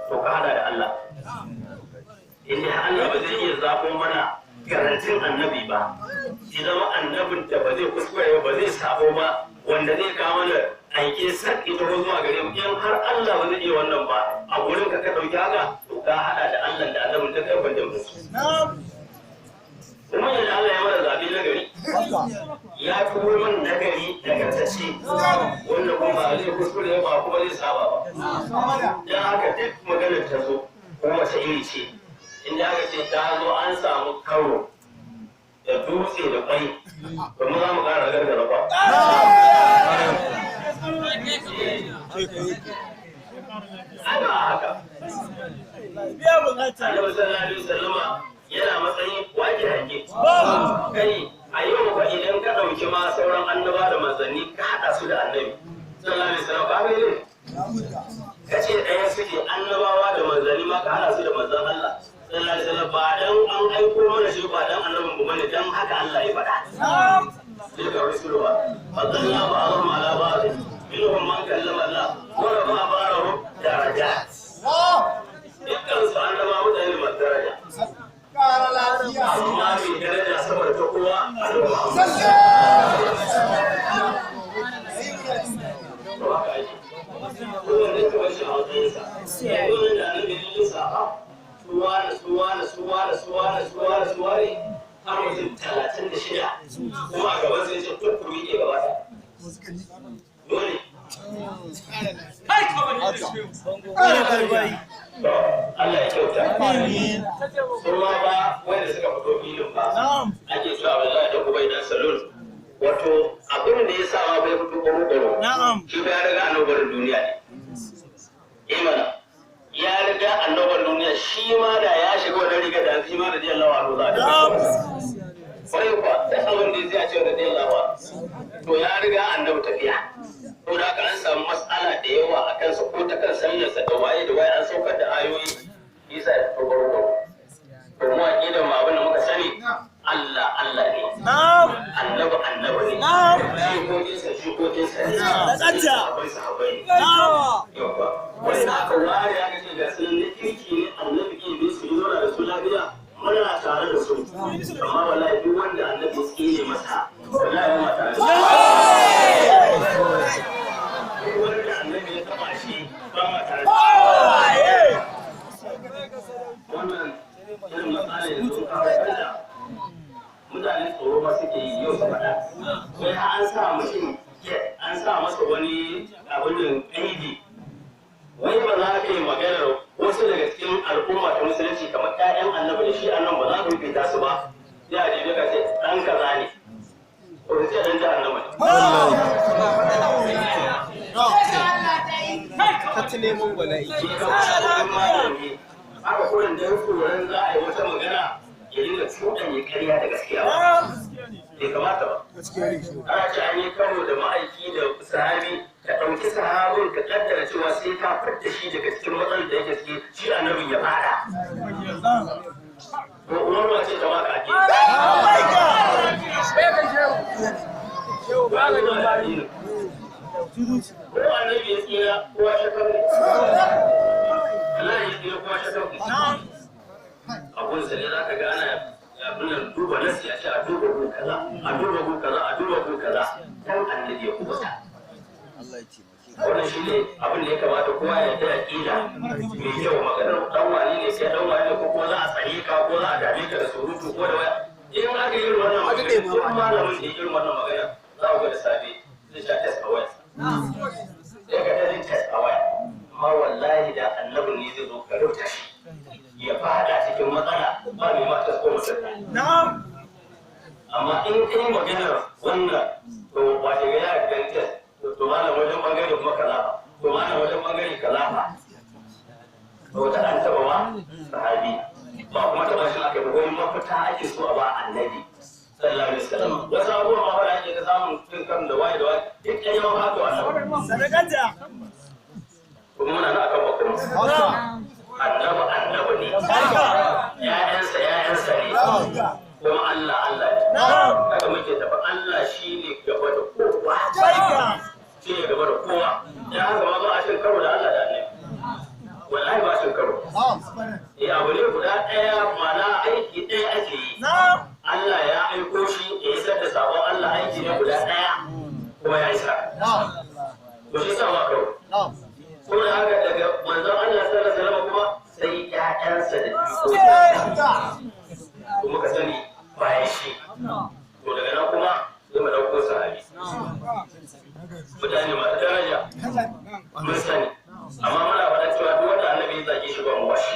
To ka hada da Allah. In dai Allah ba zai iya zaɓo mana garantin annabi ba, shi zama annabin da ba zai kuskure ba, zai sabo ba, wanda zai kawo mana aike sak ita ko zuwa gare mu, in har Allah ba zai iya wannan ba a gurin ka, ka dauki haka, to ka hada da Allah da annabin da kai kwanda musu. Kuma yadda Allah ya mana zaɓe na gari, ya turo mana nagari nagartacce, wanda kuma ba zai kuskure ba, kuma zai saba ba. Dan haka duk maganar ta zo ko wace iri ce, inda aka ce ta zo an samu karo da dutse da kwai, domin za mu ƙara gargara kwa. Ana haka. Annabi sallallahu alaihi wasallama yana matsayin wake hange. Kai a yau fa idan ka ɗauki ma sauran annaba da manzanni ka haɗa su da annabi sallallahu alaihi wasallam, ka ga ne? Ka ce ɗaya suke, annabawa da manzanni ma ka haɗa su da manzan Allah sallallahu alaihi wasallam, ba dan an aiko mana shi, ba dan annabin mu bane, dan haka Allah ya faɗa. Tilka rusulu ba fadalla ba'dhum ala ba'd, minhum man kallama Allah wa rafa'a ba'dahum darajat. Dukkan su annaba mutane masu daraja. Amma mai daraja sama da ta kowa, Annabi Muhammad. To haka ake. Kowanne ka bar shi a matsayinsa. Kowanne da annabi ya lissafa, suwane, suwane, suwane, suwane, suwane, suwane, har mutum 36, kuma a gaban sai ce duk ku miƙe gaba ɗaya. Dole. To, Allah ya kyauta. Kuma ba wanda suka fito filin ba. Ake cewa Abdullahi da Ubay dan Salul. Wato abin da ya sa ma bai fito ƙwaro-ƙwaro. Shi ba ya riga annobar duniya ne. Eh mana. Ya riga annobar duniya, shi ma da ya shiga wannan riga da shi ma da radiyallahu anhu za a tafi. Kwarai kuwa, sai abin da ya ce radiyallahu anhu. To ya riga annabi tafiya. To da haka an samu matsala da yawa a kansa, ko ta kan sallarsa da waye da waye, an saukar da ayoyi, isa ya fito ƙwaro-ƙwaro. To mu aƙidar mu, abin da muka sani, Allah Allah ne. Annabi annabi ne. Jikokinsa jikokinsa ne. Sahabbai sahabbai ne. Yawwa. Wanda aka ware aka ce ga sunan na kirki ne, annabi ke bin su, yi zauna da su lafiya, muna tare da su. Amma wallahi duk wanda annabi ya tsine masa, wallahi ba ma tare da su. Duk wanda annabi ya taba shi, ba ma tare da su. Wannan irin matsala yanzu ka haifar da mutane tsoro ma suke yi yau su faɗa. Wai har an sa mutum, an sa masa wani abin da ƙaidi. Wai ba za ka yi maganar wasu daga cikin al'umma ta musulunci kamar ƴaƴan annabi da shi annabi, ba za ka rubuta su ba. Sai a je ka ce ɗan kaza ne. Ko ka ce ɗan jahannama ne. Ka ci neman bala'i. Shi ka wani malami haka kurin dan tsoron za a yi wata magana ya dinga cuɗanya ƙarya da gaskiya ba. Bai kamata ba. Ana ce an yi karo da ma'aiki da sahabi, ka ɗauki sahabin ka kaddara cewa sai ka fitta shi daga cikin matsalar da yake ciki, shi annabin ya fada. To uwar wace ta baka ake? Ba ga da addini. Ko annabi ya tsira, kowa shakar ne. Allah ya tsira, kowa shakar ne. Abun sa ne za ka ga ana abin nan, duba nasi, a ce a duba gu kaza, a duba gu kaza, a duba gu kaza, dan annabi ya kubuta. Allah ya taimake ka. Wannan shi ne abin da ya kamata kowa ya ta aƙida mai kyau. Maganar dan wani ne sai dan wani, ko kuma za a tsare ka, ko za a dame ka da surutu ko da waya. In aka yi irin wannan magana, duk malamin da ya irin wannan magana, za ku ga da safe zai sha test a wayarsa, sai ka ta jin test a waya. Amma wallahi da annabin ne zai zo ka rubuta shi ya fada cikin matsala, ba mai ma test ko mutum. Amma in kai maganar wannan, to wace ga ya ga test, to malam wajen bangare kuma kaza fa, to malam wajen bangare kaza fa, to wata an taba ma sahabi ba, kuma taba shi aka yi, wani mafita ake so a ba annabi sallallahu alaihi wasallam. Wasu abubuwan ma wanda ake ta samun cin kan da waye da waye, duk ɗaya ma haka wannan. Kuma muna nan akan bakon annabi annabi ne, ƴaƴansa ƴaƴansa ne, kuma Allah Allah ne. Haka muke tafi, Allah shine gaba da kowa, shi ne gaba da kowa. Ya haka ma ba a cin karo da Allah da annabi, wallahi ba a cin karo. karo. Eh, abu ne guda ɗaya, ma'ana aiki ɗaya ake yi. Allah ya aiko shi ya isar da sabon Allah, aiki ne guda ɗaya kuma ya isa. To shi sa ba karo. Saboda haka daga manzon Allah sallallahu alaihi wasallam kuma sai ƴaƴansa da jikoki. Kuma ka sani bayan shi. To daga nan kuma sai mu ɗauko sahabi. Mutane masu daraja mun sani. Amma muna faɗa cewa duk wanda annabi ya zage shi ba mu ba shi.